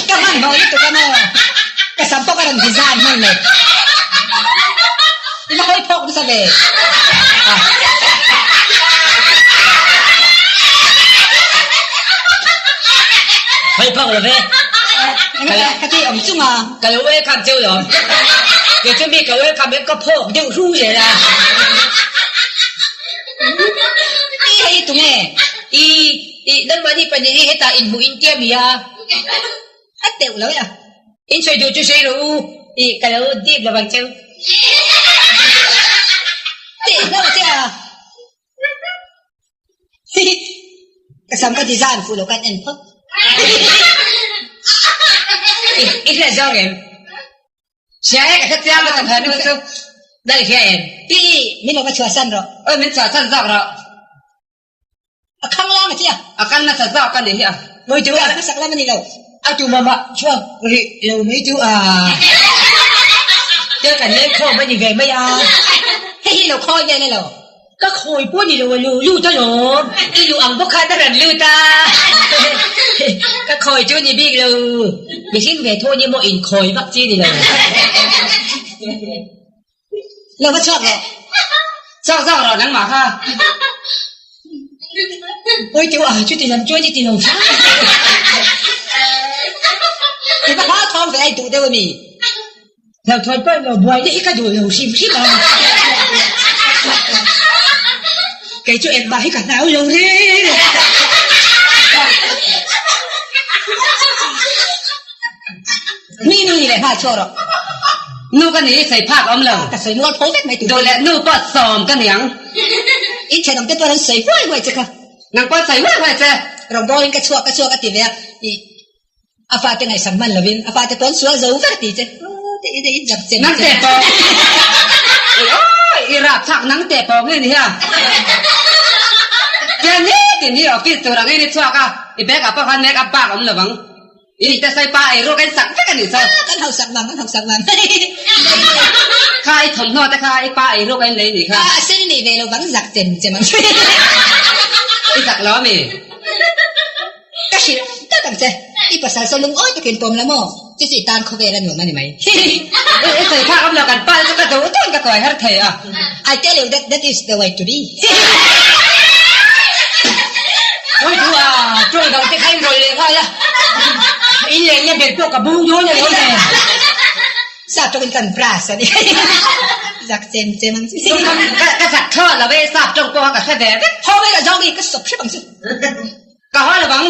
Ka hmanhmawh lutuk a maw? Ka sam pawh ka rawn design hman lo. I va hawi phawk nasa ve. Hawi phawk lo ve. Ka ti awm chung a. Ka lo welcome cheu lo. Kei chu mi ka welcome em ka phawk deuh hru zel a. I hei tunge? I i nangmahni pahnih hi hetah inhmuh in tia mi a? A teuh lo e a. In sawi duh chu sawi rawh u. I ka lo dip lo vang cheu. Teh hlauh che a. Ka sam ka design fuh lo kan en phawt. I hriat zawng em? Hria e ka hre chiang a ka hnu chu daih hria em? Pi min lo va chhuahsan rawh. Oi min chhuahsan zawk rawh. A khang lang a chi a. A kal nasa zawk a ni hi a. Mawi chu a. A hmasak lam a ni lo. A tu mama chhuak rih lo mai chu a. Tia kan leng khawm a ni ve mai a. Hei hi lo khawi vel e lo. Ka khawi pawh ni lo a lu lut alawm. I luh ang bawk khan a rawn lut a. Ka khawi chu ni bik lo. Mihring ve thaw ni maw inkhawi vak chi ni lo. Lo va chhuak rawh. Chhuak zawk rawh nangmah kha. Oi teu a chuti lam chuan i ti lo hram. I va hlau thawng ve ai duh deuh ami? Hlauhthawn pawh lo buai na hi ka duh lo hrim hrim a. Kei chu engmah hi ka hlau lo reng. Mi nu ni leh nghal chhuak rawh. Nu ka ni i sawi phak awm lo. Ka sawi mual pho vek mai tur. Duh leh nu pawh sawm ka niang. In thenawm te pawh an sawi huai huai che kha. Nang pawh sawi huai huai che. Rawngbawlin ka chhuak ka chhuak a ti ve a, i a fate ngaihsak hman lovin a fate pawh an sual zo vek a ti che. Aw te i zak chem Nang teh pawh. Oi oi i rap chak nang teh pawh nge ni hi a. Tian ni tin hi office tur ang in i chhuak a, i bag ah pawh khan make up bak a awm lo vang. I nih te sai pa ei ruak in sak vek a nih chu. Kan hausak mang, kan hausak mang. Kha i thawmhnaw te kha i pa ei ruak in lei nih kha. A sen nei ve lo vang zak chem chem ang. I zak lo ami? Ka hrilh tak ang che. I pasal saw lungawi takin pawm la maw? Chu chu i tan khawvel a nuam a ni mai. I sawi phak awm lo kan pa te chu ka duh tun ka kawi har thei a. I tell you that that is the way to be. Oi thu a, tawng dang te kha in rawn leh nghal a. In lenna be. Tukverh pawh ka bung dawn a lo le. Sap tawngin kan brush a ni. Zak chem chem ang chu. Ka zak thlawt lo e, sap tawng pawh ka hre ve vek. Haw mai la zawng i, ka sawp hrep ang chu. Ka haw lo ang,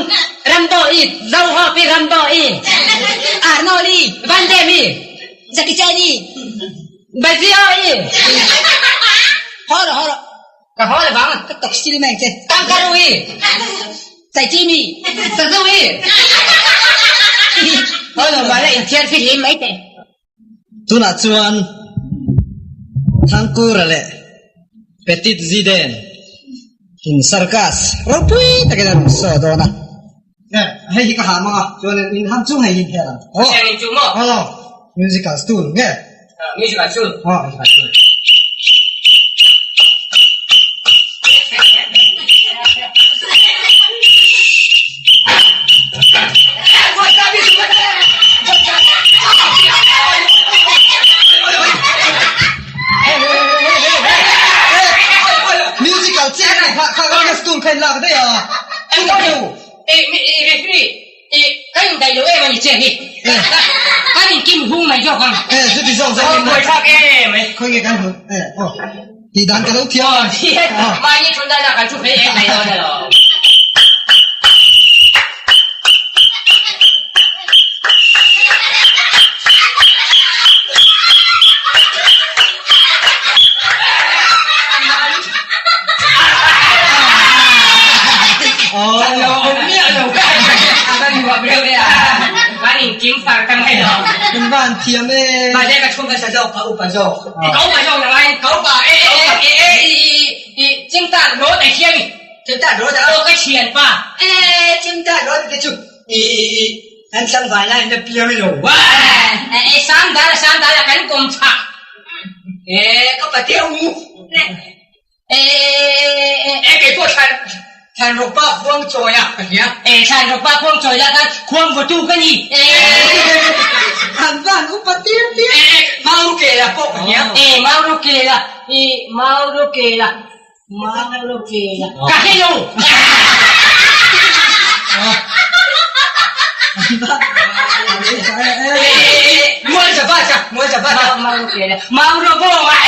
Rambo i, Zo Hope i, Rambo i. Arnold i. Van Damme i. Jackie Chan i. Bazio i. Haw rawh, haw rawh. Ka haw lo ang. Ka tok sil mai ang che. Kangaroo i. Chaichim i. Sazu i. Haw lo mah la inthiar fihlim mai teh. Tunah chuan Thangkura leh Petit Zidane in circus ropui takin an rawn saw dawn a. Hei hi ka ha mang a, chuan in ham chung hei hi hel ang. Aw, in chu maw? Aw, musical stool nge? Musical stool. Aw, musical stool. Musical chair ni kha kha ka stool kha in lak daih a. Referee, kan in daih lo em a ni chair hi. Kan in kim hung mai zawk ang. Eh, chuti zawk zawk in. Buaithlak em mai. Khawi nge kan hmuh? Eh, aw. Tih dan ka lo thiam. Mahni thun dan ah kan thu phei em mai dawn alawm. Kan inkim far ta mai lo. In van thiam e. Mahse ka chhung ka sa zawk ka upa zawk. Ka upa zawk la ngai ka upa e e e e i chingta rawt a hian i. Chingta rawt a. Aw ka thian pa. E chingta rawt te chu i i an tlangval lai na piang lo. E e sam dal sam dal kan kawm chak. E ka pate u. E e kei pawh thlan thlan rawk pa khuang chawi a ka hria. E thlan rawk pa khuang chawi la khan khuang vawtu ka ni. E an van upa tir tir. E mau ke la pawh ka hria. E mau ro ke la i mau ro ke la mau ro ke la ka hre lo. Mual za ba cha mual za ba cha. Mau ro ke la mau ro bawng a.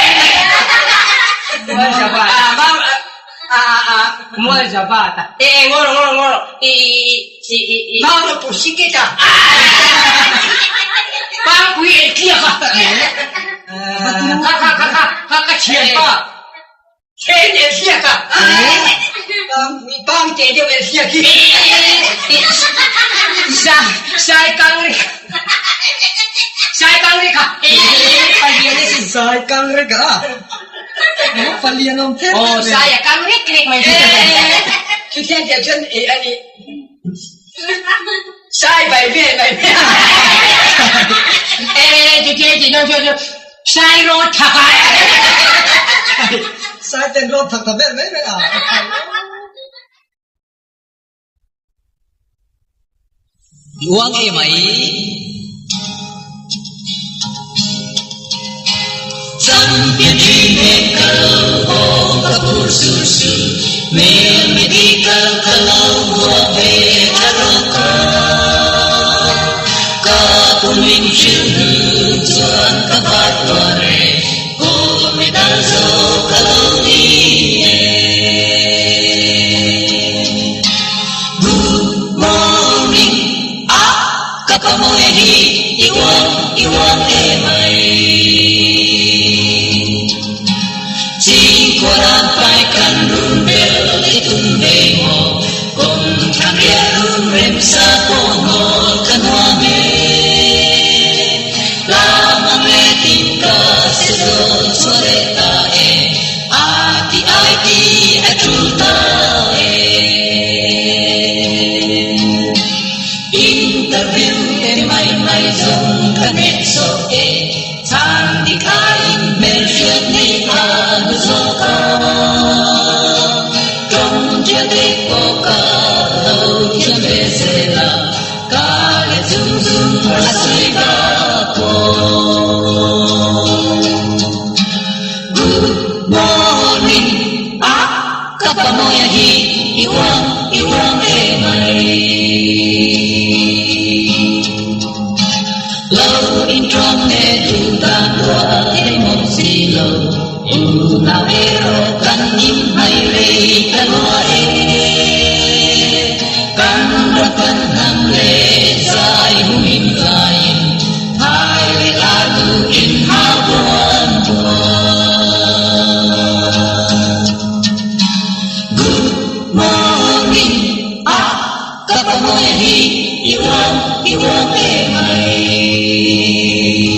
Mual za ba a mau a a mual za ba ta. E e ngoro ngoro ngoro i i i i i mau ro pu si ke ta. Pang pui e tliak a. Kha kha kha kha kha ka thian pa. Chen e hliak a. Pang pui pang te deuh e hliak hi. Sa sai kang ri sai kang ri kha. Palian e sin. Sai kang ri kha. Palian awm thet. Oh sai a kang rik rik mai. Chu thian tiah chuan e ani. Sai bai ve mai ve. E chu thian ti chuan chuan sai rawt thak a. Sai ten rawt thak ta vel mai mai a. I uang e mai. Champion thin em ka lo haw ka phur sur sur Mel medical ka lo hua ve thla rawk a Ka pum min hrilh hnu chuan ka vat uar e Gold medal zo ka lo ni e Good morning a ka pa mawi hi i uang i uang e mai. Chingkua ram pai kan run bel i tum ve maw kawm thlang riah run rem sa pawh hnawl ka nuam e. Lam ang let in ka se zawn chhuah leh ta e a ti ai ti a tul ta e. Interview te mai mai zawng ka nek sawh e, chhan dik aiin hmelhriat nei a nu zawk a. Tawng ṭial te pawh ka lo thiam ve zel a, ka let zung zung a sawi vak aw. Good morning a ka pa mawia hi i uang i uang e mai. e duh dan rual thei mawlh si lo, unau erawh kan inhmai rei ta lua e. Kan ram kan hnam leh zai humin zaiin thai leh lar duhin hau buan buan. Good morning, ah ka pa mawi hi i uang i uang e mai.